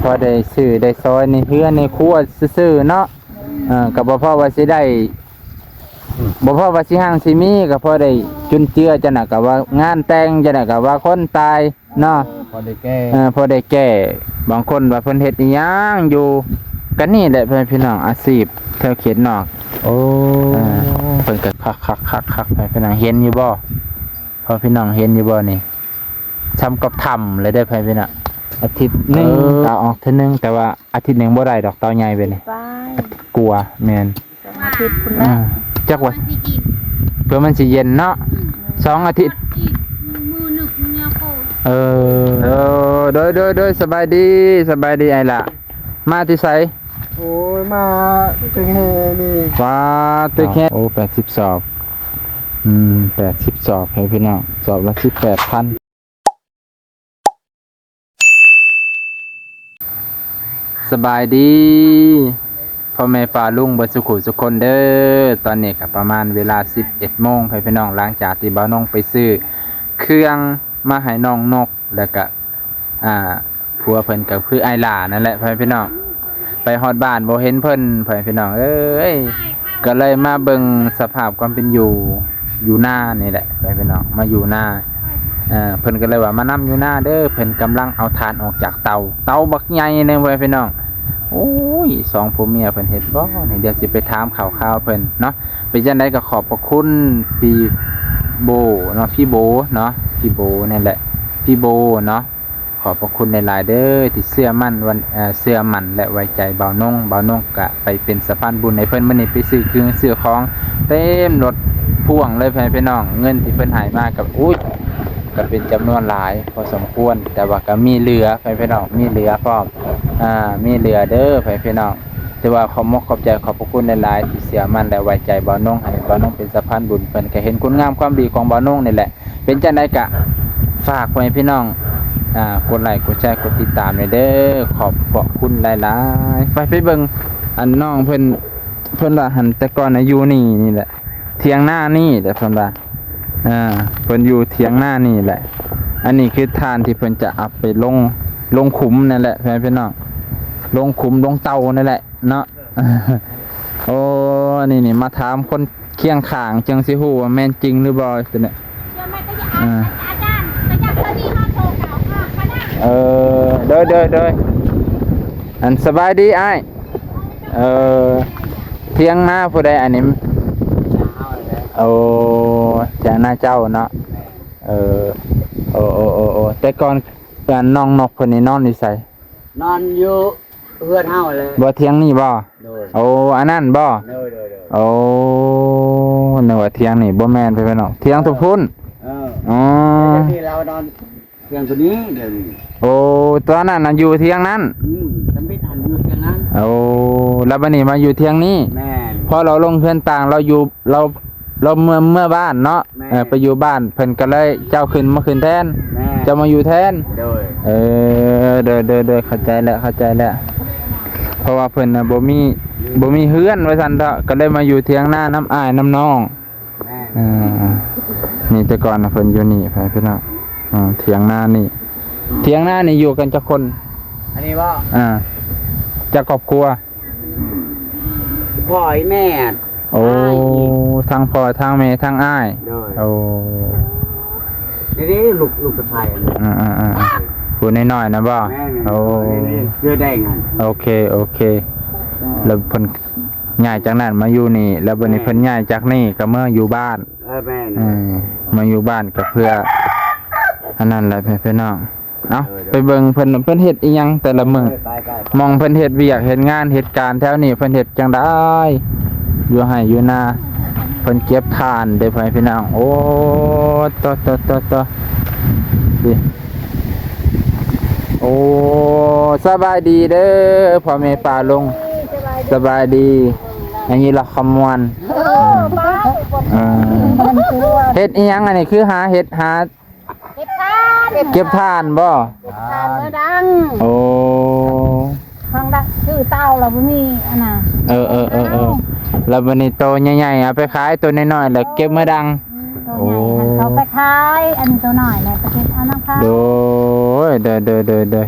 ພໍໄດ້ຊື້ໄດ້ຊອຍໃນເຮືອນໃນຄົວຊື່ໆເນາະ. ເອີ ກໍບໍ່ພໍວ່າຊິໄດ້ ບໍ່ພໍວ່າຊິຮັ່ງຊິມີ ກໍພໍໄດ້ຈຸນເຈືອ ຈັ່ງໃດກໍວ່າງານແຕ່ງ ຈັ່ງໃດກໍວ່າຄົນຕາຍເນາະ. ພໍໄດ້ແກ້ ເອີ ພໍໄດ້ແກ້. ບາງຄົນວ່າເພິ່ນເຮັດອີ່ຫຍັງຢູ່ ກໍນີ້ແຫຼະ ພໍ່ແມ່ພີ່ນ້ອງ ອາຊີບແຖວເຂດນອກ. ໂອ້ ເອີ ເພິ່ນກໍຄັກໆໆໆ ພໍ່ແມ່ພີ່ນ້ອງ ເຫັນຢູ່ບໍ່? ພໍ່ແມ່ພີ່ນ້ອງເຫັນຢູ່ບໍ່ນີ້? ຊ່ຳກັບຖ້ຳເລີຍເດີ ພໍ່ແມ່ພີ່ນ້ອງ. ອາທິດໜຶ່ງ ເອີ ກະອອກເທື່ອໜຶ່ງ ແຕ່ວ່າອາທິດໜຶ່ງບໍ່ໄດ້ດອກ ເຕົາໃຫຍ່ແບບນີ້ ໄປ ກົວ. ແມ່ນ ສອງອາທິດພຸ້ນແຫຼະ. ອ່າ ຈັກວ່າ ເພື່ອມັນຊິເຢັນເນາະ. ອືມ ສອງອາທິດ ອີກມື້ໜຶ່ງແນວໂຄ. ເອີ ເອີ ໂດຍ ໂດຍ ໂດຍ ສະບາຍດີ ສະບາຍດີອ້າຍຫຼ້າ. ມາແຕ່ໃສ? ໂອ້ຍ ມາຕຶກແຮ່ນີ້. ວ້າ ຕຶກແຮ່. ໂອ້ ແປດສິບສອບ. ອືມ ແປດສິບສອບໃຫ້ພີ່ນ້ອງ ສອບລະສິບແປດພັນ. ສະບາຍດີພໍ່ແມ່ປ້າລຸງເບິດສຸຂູສຸຄົນເດີ. ຕອນນີ້ກໍປະມານເວລາສິບເອັດໂມງ ໃຫ້ພີ່ນ້ອງ ຫຼັງຈາກທີ່ບ່າວນົງໄປຊື້ເຄື່ອງມາໃຫ້ນ້ອງນົກ ແລ້ວກະ ອ່າ ຜົວເພິ່ນກໍຄືອ້າຍຫຼ້ານັ້ນແຫຼະ ພໍ່ແມ່ພີ່ນ້ອງ. ໄປຮອດບ້ານບໍ່ເຫັນເພິ່ນ ພໍ່ແມ່ພີ່ນ້ອງເອີຍ. ກໍເລີຍມາເບິ່ງສະພາບຄວາມເປັນຢູ່ ຢູ່ນານີ້ແຫຼະ ພໍ່ແມ່ພີ່ນ້ອງ ມາຢູ່ນາ. ເອີ ເພິ່ນກໍເລີຍວ່າມານຳຢູ່ນາເດີ ເພິ່ນກຳລັງເອົາຖ່ານອອກຈາກເຕົາ ເຕົາບັກໃຫຍ່ໜຶ່ງ ພໍ່ແມ່ພີ່ນ້ອງ. ໂອ້ຍ ສອງຜົວເມຍເພິ່ນເຮັດບໍ່ນີ້? ດຽວຊິໄປຖາມຂ່າວຄາວເພິ່ນເນາະ. ເປັນຈັ່ງໃດກໍຂອບພະຄຸນພີ່ໂບເນາະ ພີ່ໂບເນາະ ພີ່ໂບນີ້ແຫຼະ ພີ່ໂບເນາະ. ຂອບພະຄຸນຫຼາຍໆເດີ ທີ່ເຊື່ອໝັ້ນ ເອີ ເຊື່ອໝັ້ນ ແລະ ໄວ້ໃຈບ່າວນົງ. ບ່າວນົງກະໄປເປັນສະພານບຸນໃຫ້ເພິ່ນ. ມື້ນີ້ໄປຊື້ເຄື່ອງຊື້ຂອງເຕັມລົດພ່ວງເລີຍ ພໍ່ແມ່ພີ່ນ້ອງ. ເງິນທີ່ເພິ່ນໃຫ້ມາກໍ ອຸ້ຍ ກໍເປັນຈຳນວນຫຼາຍພໍສົມຄວນ ແຕ່ວ່າກໍມີເຫຼືອ ພໍ່ແມ່ພີ່ນ້ອງ ມີເຫຼືອພ້ອມ ອ່າ ມີເຫຼືອເດີ ພໍ່ແມ່ພີ່ນ້ອງ. ຖືວ່າຂອບມົກຂອບໃຈ ຂອບພະຄຸນຫຼາຍໆ ທີ່ເຊື່ອໝັ້ນ ແລະ ໄວ້ໃຈບ່າວນົງ ໃຫ້ບ່າວນົງເປັນສະພານບຸນ. ເພິ່ນກໍເຫັນຄຸນງາມຄວາມດີຂອງບ່າວນົງນີ້ແຫຼະ. ເປັນຈັ່ງໃດກະຝາກພໍ່ແມ່ພີ່ນ້ອງ ອ່າ ກົດໄລ ກົດແຊ ກົດຕິດຕາມແດ່ເດີ. ຂອບພະຄຸນຫຼາຍໆ. ໄປ ໄປເບິ່ງ ອັນ ນ້ອງເພິ່ນ ເພິ່ນວ່າຫັ້ນ ແຕ່ກ່ອນນະຢູ່ນີ້ ນີ້ແຫຼະ ຖຽງນານີ້ແຫຼະ ເພິ່ນວ່າ ອ່າ ເພິ່ນຢູ່ຖຽງນານີ້ແຫຼະ. ອັນນີ້ຄືຖ່ານທີ່ເພິ່ນຈະເອົາໄປລົງ ລົງຂຸມນັ້ນແຫຼະ ພີ່ນ້ອງ ລົງຂຸມ ລົງເຕົານັ້ນແຫຼະເນາະ. ໂອ້ ອັນນີ້ນີ້ ມາຖາມຄົນຄຽງຂ້າງ ຈຶ່ງຊິຮູ້ວ່າແມ່ນຈິງຫຼືບໍ່ ຕົວນີ້. ເອີ ເອີ ໂດຍ ໂດຍ ໂດຍ. ອັນ ສະບາຍດີອ້າຍ. ເອີ ຖຽງນາຜູ້ໃດອັນນີ້? ໂອ້ ຖຽງນາເຈົ້າເນາະ. ເອີ ໂອ້ ໂອ້ ໂອ້ ໂອ້ ແຕ່ກ່ອນ ອັນ ນ້ອງນົກເພິ່ນນີ້ນອນຢູ່ໃສ? ນອນຢູ່ ເຮືອນເຮົາແຫຼະ. ບໍ່ ຖຽງນີ້ບໍ່? ໂດຍ. ໂອ້ ອັນນັ້ນບໍ່? ໂດຍ ໂດຍ ໂດຍ. ໂອ້ ນຶກວ່າຖຽງນີ້ ບໍ່ແມ່ນ ພີ່ນ້ອງ ຖຽງຕົວພຸ້ນ. ເອີ ອໍ ດຽວນີ້ລາວນອນຖຽງຕົວນີ້ ດຽວນີ້. ໂອ້ ຕອນນັ້ນນະຢູ່ຖຽງນັ້ນ. ອືມ ທຳອິດຫັ້ນຢູ່ຖຽງນັ້ນ. ໂອ້ ແລ້ວບັດນີ້ມາຢູ່ຖຽງນີ້. ແມ່ນ. ພໍລາວລົງເຮືອນຕ່າງ ລາວຢູ່ ລາວ ລາວເມືອ ເມືອບ້ານເນາະ. ແມ່ນ. ເອີ ໄປຢູ່ບ້ານ ເພິ່ນກໍເລີຍ ເຈົ້າຂຶ້ນ ມາຂຶ້ນແທນ. ແມ່ນ. ເຈົ້າມາຢູ່ແທນ. ໂດຍ. ເອີ ໂດຍ ໂດຍ ໂດຍ ເຂົ້າໃຈແລ້ວ ເຂົ້າໃຈແລ້ວ. ເພາະວ່າເພິ່ນນະບໍ່ມີ ບໍ່ມີເຮືອນວ່າຊັ້ນເຖາະ ກໍເລີຍມາຢູ່ຖຽງນານຳອ້າຍນຳນ້ອງ. ແມ່ນ. ເອີ ນີ້ແຕ່ກ່ອນນະເພິ່ນຢູ່ນີ້ ພີ່ນ້ອງ. ເອີ ຖຽງນານີ້ ຖຽງນານີ້ຢູ່ກັນຈັກຄົນ? ອັນນີ້ບໍ່? ອ່າ ຈັກຄອບຄົວ? ພໍ່ອີ່ແມ່. ໂອ້ ອ້າຍອີກ ທັງພໍ່ທັງແມ່ທັງອ້າຍ. ໂດຍ. ໂອ້ ນີ້ໆ ລູກ ລູກສະໃພ້. ອ່າໆໆ ຜູ້ນ້ອຍໆນະບໍ່? ແມ່ນ. ໂອ້ ນີ້ໆ ເສື້ອແດງຫັ້ນ. ໂອເຄ ໂອເຄ. ແລ້ວເພິ່ນຍ້າຍຈາກນັ້ນມາຢູ່ນີ້ ແລ້ວບັດນີ້ ແມ່ນ ເພິ່ນຍ້າຍຈາກນີ້ກໍເມືອຢູ່ບ້ານ. ເອີ ແມ່ນ. ເອີ ມາຢູ່ບ້ານກໍເພື່ອອັນນັ້ນແຫຼະ ພີ່ນ້ອງ. ເອົ້າ ເອີ ໄປເບິ່ງເພິ່ນ ເພິ່ນເຮັດອີ່ຫຍັງແຕ່ລະມື້. ເອີ ໄປໆໆ ໝ່ອງເພິ່ນເຮັດວຽກເຮັດງານເຮັດການແຖວນີ້ ເພິ່ນເຮັດຈັ່ງໃດ ຢູ່ໄຮ່ຢູ່ນາ. ເພິ່ນເກັບຖ່ານເດ້ ພໍ່ແມ່ພີ່ນ້ອງ. ໂອ້ ໂຕໆໆໆ ນີ້. ໂອ້ ສະບາຍດີເດີ ພໍ່ແມ່ປ້າລຸງ. ສະບາຍດີ. ອັນນີ້ລະຄຳມ່ວນ. ເອີ ເຮັດອີ່ຫຍັງອັນນີ້? ຄືຫາເຫັດຫາ ເກັບຖ່ານ ເກັບຖ່ານບໍ່? ເກັບຖ່ານເມືອດັງ. ໂອ້ ທາງດັງ ຊື້ເຕົາແລ້ວບໍ່ມີອັນນ່າ. ເອີໆໆໆ ແລ້ວບັດນີ້ໂຕໃຫຍ່ໆ ເອົາໄປຂາຍ ໂຕນ້ອຍໆ ແລ້ວເກັບເມືອດັງ. ອືມ ໂຕໃຫຍ່ ໂອ້ ຫັ້ນເຂົາໄປຂາຍ ອັນໂຕນ້ອຍແລ້ວໄປເກັບເອົານຳເຂົາ. ໂດຍ ໂດຍ ໂດຍ ໂດຍ ໂດຍ.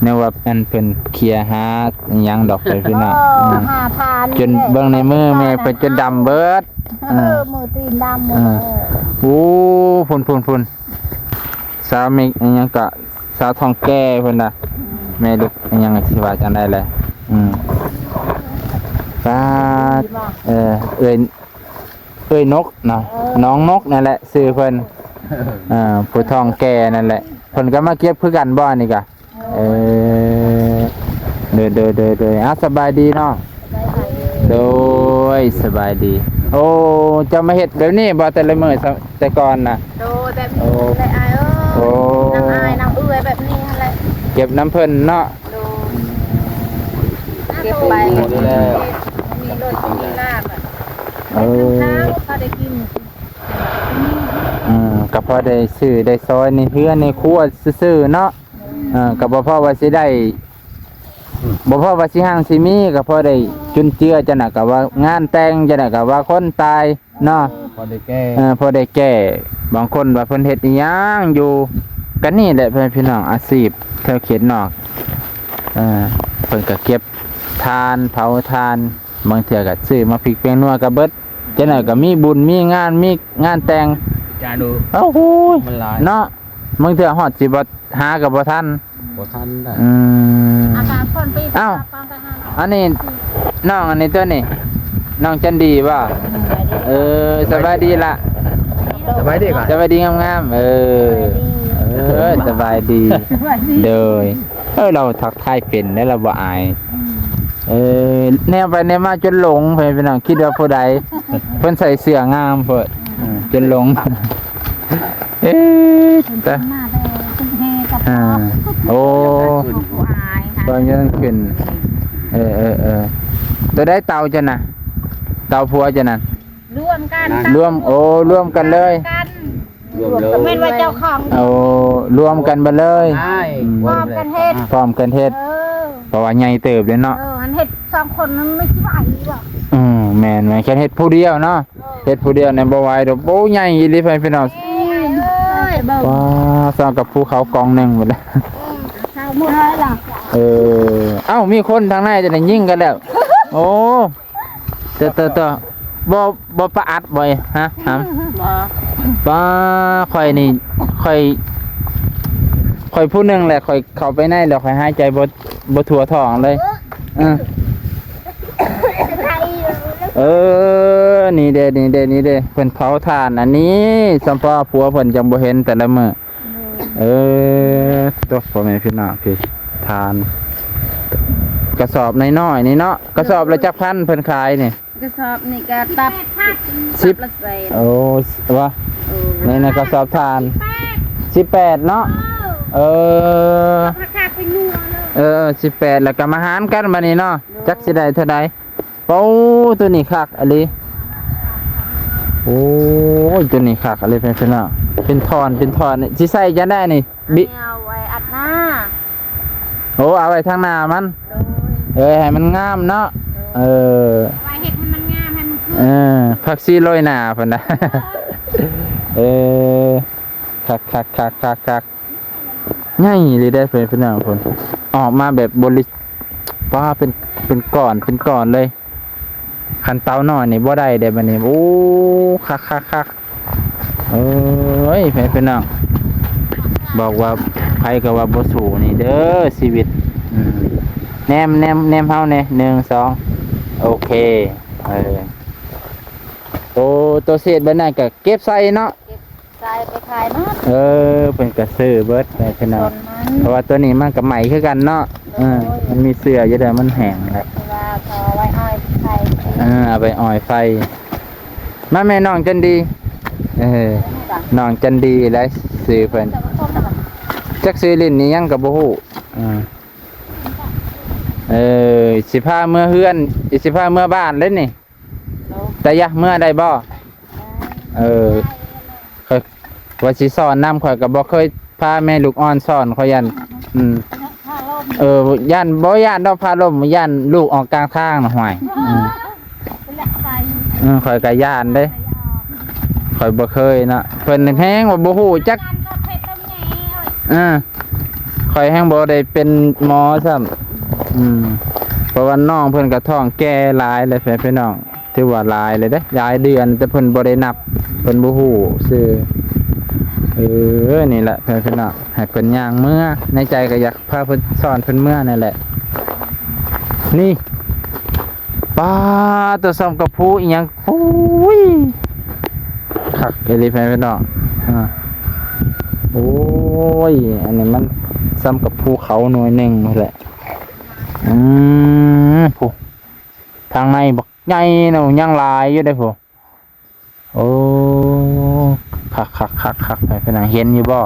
ແນວວ່າອັນເພິ່ນເຄຍຫາອີ່ຫຍັງດອກ ເພິ່ນພີ່ນ້ອງ ເອີ ອືມ ຫາທານ ຈົນເບິ່ງໃນມືແມ່ເພິ່ນຈົນດຳເບິດ ເອີ ເອີ ມືຕີນດຳໝົດ ເອີ ເອີ ໂອ້ ພຸ້ນໆໆ ສາວເມກ ອີ່ຫຍັງກະ ສາວທ້ອງແກ່ເພິ່ນນະ ອືມ ແມ່ລູກ ອີ່ຫຍັງ ຊິວ່າຈັ່ງໃດແຫຼະ ອືມ ປາດ ເອີ ເອີ ເອີຍນົກເນາະ ເອີ ນ້ອງນົກນັ້ນແຫຼະຊື່ເພິ່ນ ເອີ ຜູ້ທ້ອງແກ່ນັ້ນແຫຼະ ເພິ່ນກໍມາເກັບຄືກັນບໍ່ ອັນນີ້ກະ ເອີ ໂດຍ ໂດຍ ໂດຍ ໂດຍ ອ່າ ສະບາຍດີເນາະ ໂດຍ ສະບາຍດີ ໂອ້ ເຈົ້າມາເຮັດແບບນີ້ບໍ່ແຕ່ລະມື້ ແຕ່ກ່ອນນະ? ໂດຍ ແບບນີ້ແຫຼະອ້າຍເອີຍ ໂອ້ ນຳອ້າຍນຳເອື້ອຍແບບນີ້ຫັ້ນແຫຼະ ເກັບນຳເພິ່ນເນາະ ໂດຍ ເກັບໄປ ມີລົດມີລາບ ເອີ ໄປທາງທາງ ພໍໄດ້ກິນ ເອີ ກໍພໍໄດ້ຊື້ໄດ້ຊອຍໃນເຮືອນໃນຄົວຊື່ໆເນາະ ເອີ ກໍບໍ່ພໍວ່າຊິໄດ້ ອືມ ບໍ່ພໍວ່າຊິຮັ່ງຊິມີ ກໍພໍໄດ້ຈຸນເຈືອ ຈັ່ງໃດກໍວ່າງານແຕ່ງ ຈັ່ງໃດກໍວ່າຄົນຕາຍເນາະ ພໍໄດ້ແກ້ ເອີ ພໍໄດ້ແກ້ ບາງຄົນວ່າເພິ່ນເຮັດອີ່ຫຍັງຢູ່ ກໍນີ້ແຫຼະ ເພື່ອນພີ່ນ້ອງ ອາຊີບແຖວເຂດນອກ ເອີ ເພິ່ນກໍເກັບຖ່ານ ເຜົາຖ່ານ ບາງເທື່ອກໍຊື້ໝາກພິກແປ້ງນົວກໍເບິດ ຈັ່ງໃດກໍມີບຸນມີງານ ມີງານແຕ່ງ ຈານດູ ໂອ້ໂຫ ມັນຫຼາຍເນາະ ບາງເທື່ອຮອດຊິບໍ່ ຫາກໍບໍ່ທັນ ບໍ່ທັນໄດ້ ອືມ ອາກາດຝົນປີ ເອົ້າ ຕອນໄປຫາ ອັນນີ້ນ້ອງ ອັນນີ້ຕົວນີ້ ນ້ອງຈັນດີບໍ່? ເອີ ສະບາຍດີລະ ສະບາຍດີກ່ອນ ສະບາຍດີງາມໆ ເອີ ສະບາຍດີ ເອີ ສະບາຍດີ ສະບາຍດີ ໂດຍ ເອີ ລາວທັກທາຍເປັນເດ້ ລາວບໍ່ອາຍ ອືມ ເອີ ແນມໄປແນມມາຈົນຫຼົງ ເພິ່ນ ພີ່ນ້ອງ ຄິດວ່າຜູ້ໃດ ເພິ່ນໃສ່ເສື້ອງາມໂພດ ອືມ ຈົນຫຼົງ ເອີ ເພິ່ນ ຕາ ມາແຕ່ເພິ່ນແຫ່ກັບ ອ່າ ໂອ້ ຜູ້ອາຍ ເບິ່ງເງິນຂຶ້ນ ເອີ ເອີ ເອີ ຕົວໃດເຕົາເຈົ້ານະ ເຕົາຜົວເຈົ້ານັ້ນ? ລວມກັນ ລວມ ໂອ້ ລວມກັນເລີຍ ລວມກັນ ລວມເລີຍ ແມ່ນວ່າເຈົ້າຂອງ ໂອ້ ລວມກັນເບິດເລີຍ ອືມ ພ້ອມກັນເຮັດ ພ້ອມກັນເຮັດ ເອີ ເພາະວ່າໃຫຍ່ເຕີບເດ້ເນາະ ເອີ ອັນເຮັດສອງຄົນມັນຊິໄຫວບໍ່ ອືມ ແມ່ນໆ ຄັນເຮັດຜູ້ດຽວເນາະ ເອີ ເຮັດຜູ້ດຽວນີ້ບໍ່ໄຫວດອກ ໂອ້ ໃຫຍ່ອີ່ຫຼີ ພີ່ນ້ອງ ເອີຍ ເບິ່ງ ວ້າ ສ່ຳກັບພູເຂົາກອງໜຶ່ງພຸ້ນລະ ເອີ ເຂົ້າໝົດແລ້ວ ເອີ ເອົ້າ ມີຄົນທາງໃນຈະໄດ້ຍິງກັນແລ້ວ ໂອ້ ເຕີໆໆ ບໍ່ ບໍ່ປະອັດບໍ່ ຮະ ຫຳ ບໍ່ ປ້າ ຂ້ອຍນີ້ ຂ້ອຍ ຂ້ອຍຜູ້ໜຶ່ງແຫຼະ ຂ້ອຍເຂົ້າໄປໃນແລ້ວ ຂ້ອຍຫາຍໃຈບໍ່ ບໍ່ທົ່ວທ້ອງເລີຍ ເອີ ເອີ ນີ້ເດ້ ນີ້ເດ້ ນີ້ເດ້ ເພິ່ນເຜົາຖ່ານ ອັນນີ້ ສຳເພາະຜົວເພິ່ນຈັ່ງບໍ່ເຫັນແຕ່ລະມື້ ເອີ ຕົກ ພໍ່ແມ່ພີ່ນ້ອງ ພີ່ ຖ່ານ ກະສອບນ້ອຍໆນີ້ເນາະ ກະສອບລະຈັກພັນເພິ່ນຂາຍນີ້? ກະສອບນີ້ກະຕັບ ສິບ ຕັບລະແສນ ໂອ້ ວ່າ ເອີ ນີ້ນະ ກະສອບຖ່ານ ສິບແປດ ສິບແປດເນາະ ເອີ ເອີ ເອີ ສິບແປດ ແລ້ວກະມາຫານກັນບາດນີ້ເນາະ ໂດຍ ຈັກຊິໄດ້ເທົ່າໃດ ໂອ້ ໂຕນີ້ຄັກອີ່ຫຼີ ໂອ້ຍ ໂຕນີ້ຄັກອີ່ຫຼີ ເປັນ ເປັນ ເປັນທ່ອນ ເປັນທ່ອນ ຊິໃສ່ຈັ່ງໃດນີ້ ບິ ເອົາໄວ້ອັດໜ້າ ໂອ້ ເອົາໄວ້ທາງໜ້າມັນ ໂດຍ ເອີ ໃຫ້ມັນງາມເນາະ ໂດຍ ເອີ ເອົາໄວ້ເຮັດໃຫ້ມັນງາມ ໃຫ້ມັນຄື ເອີ ຜັກຊີໂລຍໜ້າພຸ້ນນະ ເອີ ຄັກໆໆໆໆ ໃຫຍ່ອີ່ຫຼີເດ້ ເພິ່ນ ພີ່ນ້ອງ ເພິ່ນອອກມາແບບບໍລິ ປ້າ ເປັນ ເປັນກ້ອນ ເປັນກ້ອນເລີຍ ຄັນເຕົານ້ອຍນີ້ບໍ່ໄດ້ເດ້ບາດນີ້ ໂອ້ ຄັກໆໆ ເອີຍ ເພື່ອນພີ່ນ້ອງ ບອກວ່າໃຜກໍວ່າບໍ່ສູ້ນີ້ເດີ ຊີວິດ ອືມ ແນມ ແນມ ແນມເຮົາແດ່ ໜຶ່ງ ສອງ ໂອເຄ ເອີ ໂອ້ ໂຕເສດເບິດນັ້ນກໍເກັບໃສ່ເນາະ ເກັບໃສ່ໄປຂາຍໝົດ ເອີ ເພິ່ນກໍຊື້ເບິດ ເພິ່ນເນາະ ເພາະວ່າໂຕນີ້ມັນກໍໃໝ່ຄືກັນເນາະ ໂດຍ ເອີ ມັນມີເຊື້ອຢູ່ແລ້ວ ມັນແຫ້ງແລ້ວ ແຕ່ວ່າເຂົາເອົາໄວ້ອ້ອຍໄຟ ເອີ ເອົາໄວ້ອ້ອຍໄຟ ມາແມ່ນ້ອງຈັນດີ ເອີ ນ້ອງຈັນດີແຫຼະຊື່ເພິ່ນ ຈັກຊື່ຫຼິ້ນອີ່ຫຍັງກໍບໍ່ຮູ້ ເອີ ເອີ ຊິພາເມືອເຮືອນ ຊິພາເມືອບ້ານເລີຍນີ້ ໂດຍ ຕາຢະເມືອໄດ້ບໍ່? ເອີ ຂ້ອຍວ່າຊິສອນນຳ ຂ້ອຍກໍບໍ່ເຄີຍພາແມ່ລູກອ່ອນສອນ ຂ້ອຍຢ້ານ ອືມ ເອີ ຢ້ານ ບໍ່ຢ້ານດອກພາລົມ ຢ້ານລູກອອກກາງທາງນະ ຫ້ວຍ ອືມ ເອີ ຂ້ອຍກໍຢ້ານເດ້ ຂ້ອຍບໍ່ເຄີຍເນາະ ເພິ່ນແຮງວ່າບໍ່ຮູ້ຈັກ ເອີ ເອີ ຂ້ອຍແຮງບໍ່ໄດ້ເປັນໝໍຊ້ຳ ອືມ ເພາະວ່ານ້ອງເພິ່ນກໍທ້ອງແກ່ຫຼາຍແລ້ວ ແຟນພີ່ນ້ອງ ຖືວ່າຫຼາຍແລ້ວເດ້ ຫຼາຍເດືອນ ແຕ່ເພິ່ນບໍ່ໄດ້ນັບ ເພິ່ນບໍ່ຮູ້ຊື່. ເອີ ນີ້ແຫຼະ ແຟນພີ່ນ້ອງ ໃຫ້ເພິ່ນຍ່າງເມືອ ໃນໃຈກໍຢາກພາເພິ່ນ ຊ້ອນເພິ່ນເມືອນັ້ນແຫຼະ. ນີ້ ປາ ຕົວສ່ຳກັບພູອີ່ຫຍັງ ໂອ້ຍ ຄັກອີ່ຫຼີ ແຟນພີ່ນ້ອງ ອາ ໂອ້ຍ ອັນນີ້ມັນສ່ຳກັບພູເຂົາໜ່ວຍໜຶ່ງພຸ້ນແຫຼະ. ອືມ ພຸ້ນ ທາງໃນບັກໃຫຍ່ເນາະ ຍັງຫຼາຍຢູ່ເດ້ພຸ້ນ. ໂອ້ ຄັກໆໆໆ ໃຫ້ພີ່ນ້ອງເຫັນຢູ່ບໍ່?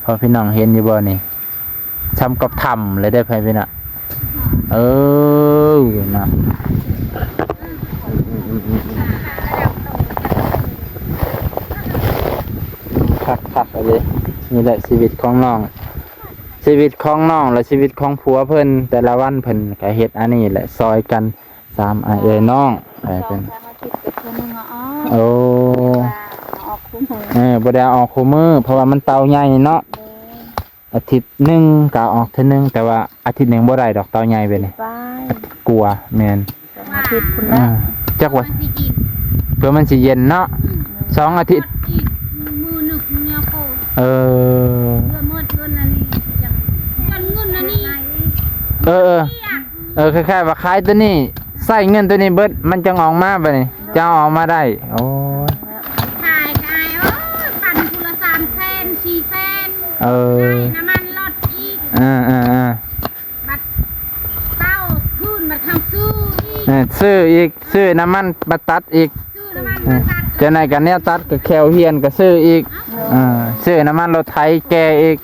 ພໍ່ພີ່ນ້ອງເຫັນຢູ່ບໍ່ນີ້? ສ່ຳກັບຖ້ຳເລີຍເດ້ ໃຫ້ພີ່ນ້ອງ ເອີ ນະ ຄັກໆ ອີ່ຫຼີ. ນີ້ແຫຼະຊີວິດຂອງນ້ອງ ຊີວິດຂອງນ້ອງ ແລະ ຊີວິດຂອງຜົວເພິ່ນ ແຕ່ລະວັນເພິ່ນກະເຮັດອັນນີ້ແຫຼະ ຊ່ອຍກັນ ສາມອ້າຍເອື້ອຍນ້ອງ ເອີ ເປັນ ສອງສາມອາທິດກໍເທື່ອໜຶ່ງ ອໍ ໂອ້ ອອກຄູ່ມື້ ເອີ ບໍ່ໄດ້ເອົາອອກຄູ່ມື້ ເພາະວ່າມັນເຕົ່າໃຫຍ່ເນາະ ແມ່ນ ອາທິດໜຶ່ງກໍເອົາອອກເທື່ອໜຶ່ງ ແຕ່ວ່າອາທິດໜຶ່ງບໍ່ໄດ້ດອກ ເຕົ່າໃຫຍ່ແບບນີ້ ປາຍ ກົວ ແມ່ນ ສອງອາທິດພຸ້ນແຫຼະ ອ່າ ຈັກວ່າ ເພື່ອມັນຊິເຢັນເນາະ ອືມ ສອງອາທິດ ອີກມື້ໜຶ່ງແນວໂຄ ເອີ ເພື່ອໝົດເງິນອັນນີ້ ເງິນອັນນີ້ ເອີ ເອີ ເອີ ຄ້າຍໆວ່າຂາຍຕົວນີ້ ໃຊ້ເງິນຕົວນີ້ເບິດ ມັນຈັ່ງອອກມາບັດນີ້ ຈະເອົາອອກມາໄດ້ ໂອ້ຍ ຂາຍ ຂາຍ ໂອ້ຍ ປັ່ນຜູ້ລະສາມແສນ ສີ່ແສນ ເອີ ໄດ້ນ້ຳມັນລົດອີກ ເອີໆໆ ບັດເຕົາຄືນ ບັດເຮົາຊື້ອີກ ເອີ ຊື້ອີກ ຊື້ນ້ຳມັນມາຕັດອີກ ຊື້ນ້ຳມັນມາຕັດ ເອີ ຈັ່ງໃດກໍແນວຕັດ ກໍແຂ້ວຮຽນກໍຊື້ອີກ ເອີ ຊື້ນ້ຳມັນລົດໄຖແກ່ອີກ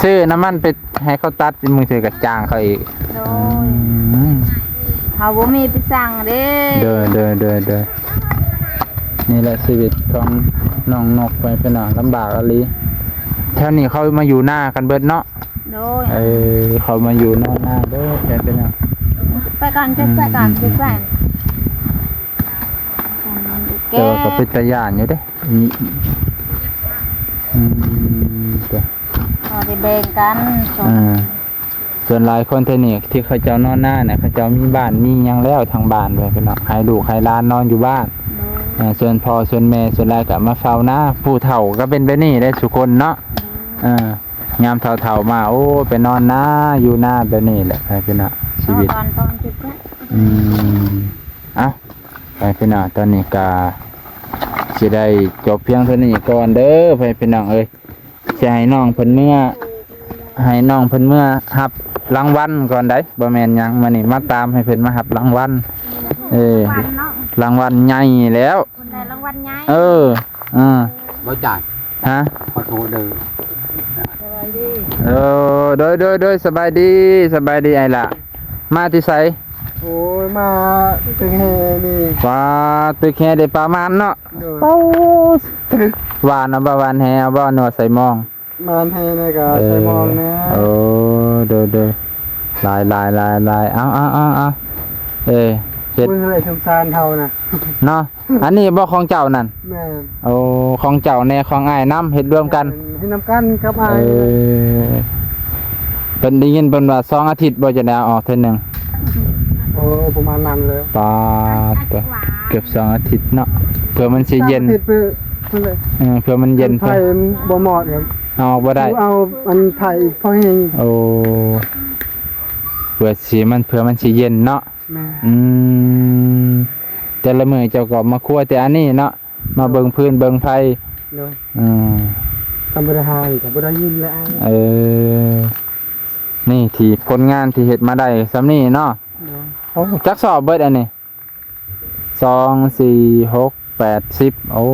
ຊື້ນ້ຳມັນໄປໃຫ້ເຂົາຕັດ ບາງເທື່ອກໍຈ້າງເຂົາອີກ ໂດຍ ອືມ ເຮົາບໍ່ມີໄປສັ່ງເດ້ ໂດຍໆໆໆ ນີ້ແຫຼະຊີວິດຂອງນ້ອງນົກ ໄປເປັນໜ້າລຳບາກອີ່ຫຼີ ແຖວນີ້ເຂົາມາຢູ່ນາກັນເບິດເນາະ ໂດຍ ເອີ ເຂົາມາຢູ່ນອນນາເດີ ແຕ່ເປັນຫຍັງ ໄປກ່ອນ ອືມ ໄປກ່ອນ ອືມ ໄປກ່ອນ ອືມ ແຕ່ວ່າກໍເປັນຕາຢ້ານຢູ່ເດ້ ອືມ ອືມ ກໍໄດ້ແບ່ງກັນ ເອີ ສ່ວນຫຼາຍຄົນແຖວນີ້ທີ່ເຂົາເຈົ້ານອນນານະ ເຂົາເຈົ້າມີບ້ານມີຫຍັງແລ້ວທາງບ້ານ ເພິ່ນເນາະ ໃຫ້ລູກໃຫ້ຫຼານນອນຢູ່ບ້ານ ໂດຍ ເອີ ສ່ວນພໍ່ສ່ວນແມ່ສ່ວນຫຼາຍກໍມາເຝົ້ານາ ຜູ້ເຖົ້າກໍເປັນແບບນີ້ແຫຼະທຸກຄົນເນາະ ໂດຍ ເອີ ຍາມເຖົ້າໆມາ ໂອ້ ໄປນອນນາ ຢູ່ນາແບບນີ້ແຫຼະ ໃຫ້ເປັນນະຊີວິດ ຕອນ ຕອນ ອືມ ເອົ້າ ໃຫ້ເປັນນະ ຕອນນີ້ກະຊິໄດ້ຈົບພຽງເທົ່ານີ້ກ່ອນເດີ ໃຫ້ເປັນນະເອີຍ ຊິໃຫ້ນ້ອງເພິ່ນເມືອ ໃຫ້ນ້ອງເພິ່ນເມືອຮັບລາງວັນກ່ອນໄດ໋ ບໍ່ແມ່ນຫຍັງ ມື້ນີ້ມາຕາມໃຫ້ເພິ່ນມາຮັບລາງວັນ ເອີ ລາງວັນເນາະ ລາງວັນໃຫຍ່ແລ້ວ ເພິ່ນໄດ້ລາງວັນໃຫຍ່ ເອີ ເອີ ບໍ່ຈ່າຍ ຮະ ຂໍໂທດເດີ ສະບາຍດີ ເອີ ໂດຍ ໂດຍ ໂດຍ ສະບາຍດີ ສະບາຍດີອ້າຍຫຼ້າ ມາແຕ່ໃສ? ໂອ້ຍ ມາຕຶກແຮ່ນີ້ ປາ ຕຶກແຮ່ໄດ້ປາມານເນາະ ໂດຍ ໂອ້ ຫວ່ານເອົາບໍ່ ຫວ່ານແຮ່ເອົາບໍ່ ໜ່ວຍໃສ່ມອງ ມານແຮ່ແດ່ກໍ ເອີ ໃສ່ມອງແດ່ ໂອ້ ໂດຍ ໂດຍ ຫຼາຍ ຫຼາຍ ຫຼາຍ ຫຼາຍ ເອົາ ເອົາ ເອົາ ເອົາ ເອີ ເຮັດ ເບິ່ງເລີຍ ສົງສານເຮົານະ ເນາະ ອັນນີ້ບໍ່ຂອງເຈົ້ານັ້ນ? ແມ່ນ ໂອ້ ຂອງເຈົ້າແດ່ ຂອງອ້າຍນຳ ເຮັດລວມກັນ ແມ່ນ ເຮັດນຳກັນກັບອ້າຍ ເອີ ເພິ່ນໄດ້ຍິນເພິ່ນວ່າສອງອາທິດບໍ່ ຈະໄດ້ເອົາອອກເທື່ອໜຶ່ງ ໂອ້ ປະມານນັ້ນເລີຍ ປາດ ເກືອບສອງອາທິດເນາະ ເພື່ອມັນຊິເຢັນ ສອງອາທິດ ເພື່ອ ເພື່ອມັນເຢັນ ໄຟບໍ່ມອດ ເອົາອອກບໍ່ໄດ້ ເອົາອັນໄຟພໍແຮງ ໂອ້ ເພື່ອຊິມັນ ເພື່ອມັນຊິເຢັນເນາະ ແມ່ນ ອືມ ແຕ່ລະມື້ເຈົ້າກໍມາຄົວແຕ່ອັນນີ້ເນາະ ມາເບິ່ງຟືນເບິ່ງໄຟ ໂດຍ ອືມ ທຳມະດາກໍບໍ່ໄດ້ຍິນແລ້ວ ເອີ ນີ້ທີ່ຜົນງານທີ່ເຮັດມາໄດ້ສ່ຳນີ້ເນາະ ໂດຍ ໂອ້ ຈັກສອບເບິດອັນນີ້ ສອງ ສີ່ ຫົກ ແປດ ສິບ ໂອ້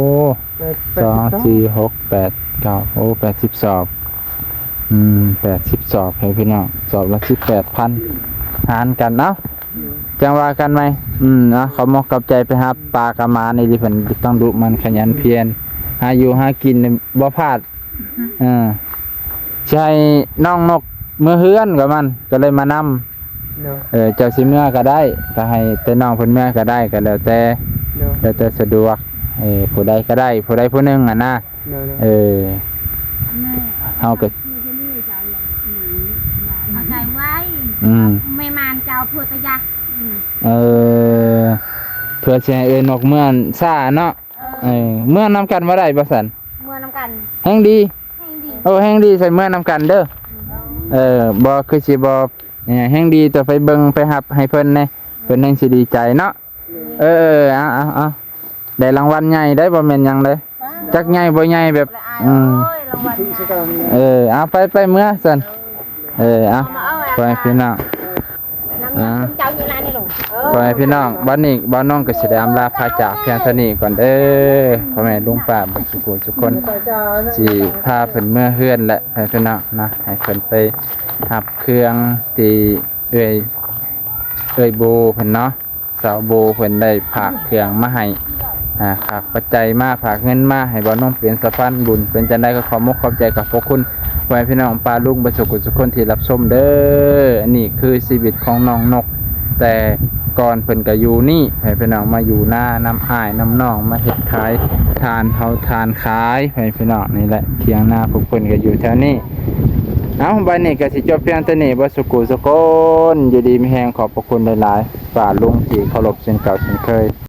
ແປດ ແປດສິບສອບ ສອງ ສີ່ ຫົກ ແປດ ເກົ້າ ໂອ້ ແປດສິບສອບ ອືມ ແປດສິບສອບ ໃຫ້ພີ່ນ້ອງ ສອບລະສິບແປດພັນ ຫານກັນເນາະ ໂດຍ ຈັ່ງວ່າກັນໃໝ່ ອືມ ເນາະ ຂອບມົກຂອບໃຈ ໄປຫາປາກະໝານອີ່ຫຼີ ເພິ່ນຕ້ອງດຸໝັ່ນຂະຫຍັນພຽນ ຫາຢູ່ຫາກິນບໍ່ພາດ ເອີ ຊິໃຫ້ນ້ອງນົກເມືອເຮືອນກັບມັນ ກໍເລີຍມານຳ ໂດຍ ເອີ ເຈົ້າຊິເມືອກໍໄດ້ ກໍໃຫ້ແຕ່ນ້ອງເພິ່ນເມືອກໍໄດ້ ກໍແລ້ວແຕ່ ໂດຍ ແລ້ວແຕ່ສະດວກ ເອີ ຜູ້ໃດກໍໄດ້ ຜູ້ໃດຜູ້ໜຶ່ງຫັ້ນນະ ໂດຍ ໂດຍ ເອີ ເຮົາກໍ ຊິເຮັດນີ້ເຈົ້າ ແມ່ມານເຈົ້າ ເພື່ອຕະຢາ ອືມ ເອີ ເພື່ອຊິໃຫ້ເອື້ອຍນົກເມືອຊ້າເນາະ. ເອີ ເອີ ເມືອນຳກັນບໍ່ໄດ້ບໍ່ຊັ້ນ? ເມືອນຳກັນ ແຮງດີ ແຮງດີ ໂອ້ ແຮງດີ ໃສ່ເມືອນຳກັນເດີ. ອືມ ເອີ ບໍ່ ຄືຊິບໍ່ ເອີ ແຮງດີ ຕົວະໄປເບິ່ງໄປຮັບໃຫ້ເພິ່ນແດ່ ເພິ່ນແຮງຊິດີໃຈເນາະ. ເອີ ເອີ ເອົາ ເອົາ ເອົາ ໄດ້ລາງວັນໃຫຍ່ໄດ໋ ບໍ່ແມ່ນຫຍັງເດ້. ຈັກໃຫຍ່ບໍ່ໃຫຍ່ແບບ ອືມ ເອີ ເອົາ ໄປ ໄປເມືອຊັ້ນ. ເອີ ເອົາ ພໍ່ແມ່ພີ່ນ້ອງ ອ່າ ພໍ່ແມ່ພີ່ນ້ອງ ບັດນີ້ບ່າວນົງກໍຊິໄດ້ອຳລາພາຈາກພຽງເທົ່ານີ້ກ່ອນເດີ. ພໍ່ແມ່ລຸງປ້າເບິດສູ່ຜູ້ສູ່ຄົນ ຊິພາເພິ່ນເມືອເຮືອນແຫຼະ ພໍ່ແມ່ພີ່ນ້ອງເນາະ, ໃຫ້ເພິ່ນໄປຮັບເຄື່ອງທີ່ເອື້ອຍ ເອື້ອຍໂບເພິ່ນເນາະ. ສາວໂບເພິ່ນໄດ້ຝາກເຄື່ອງມາໃຫ້ ອ່າ ຝາກປັດໄຈມາ ຝາກເງິນມາໃຫ້ບ່າວນົງເປັນສະພານບຸນ. ເປັນຈັ່ງໃດກໍຂອບມຸກຂອບໃຈກັບພວກຄຸນ ພໍ່ແມ່ພີ່ນ້ອງປ້າລຸງເບິດສູ່ຜູ້ສູ່ຄົນທີ່ຮັບຊົມເດີ. ອັນນີ້ຄືຊີວິດຂອງນ້ອງນົກ ແຕ່ກ່ອນເພິ່ນກໍຢູ່ນີ້ ໃຫ້ພີ່ນ້ອງມາຢູ່ນານຳອ້າຍນຳນ້ອງ ມາເຮັດຂາຍຖ່ານ ເຜົາຖ່ານຂາຍ ໃຫ້ພີ່ນ້ອງ. ນີ້ແຫຼະຖຽງນາພວກເພິ່ນກໍຢູ່ແຖວນີ້. ເອົາ ບັດນີ້ກໍຊິຈົບພຽງເທົ່ານີ້ ເບິດສູ່ຜູ້ສູ່ຄົນ ຢູ່ດີມີແຮງ. ຂອບພະຄຸນຫຼາຍໆ ປ້າລຸງທີ່ເຄົາລົບເຊັ່ນເກົ່າເຊັ່ນເຄີຍ.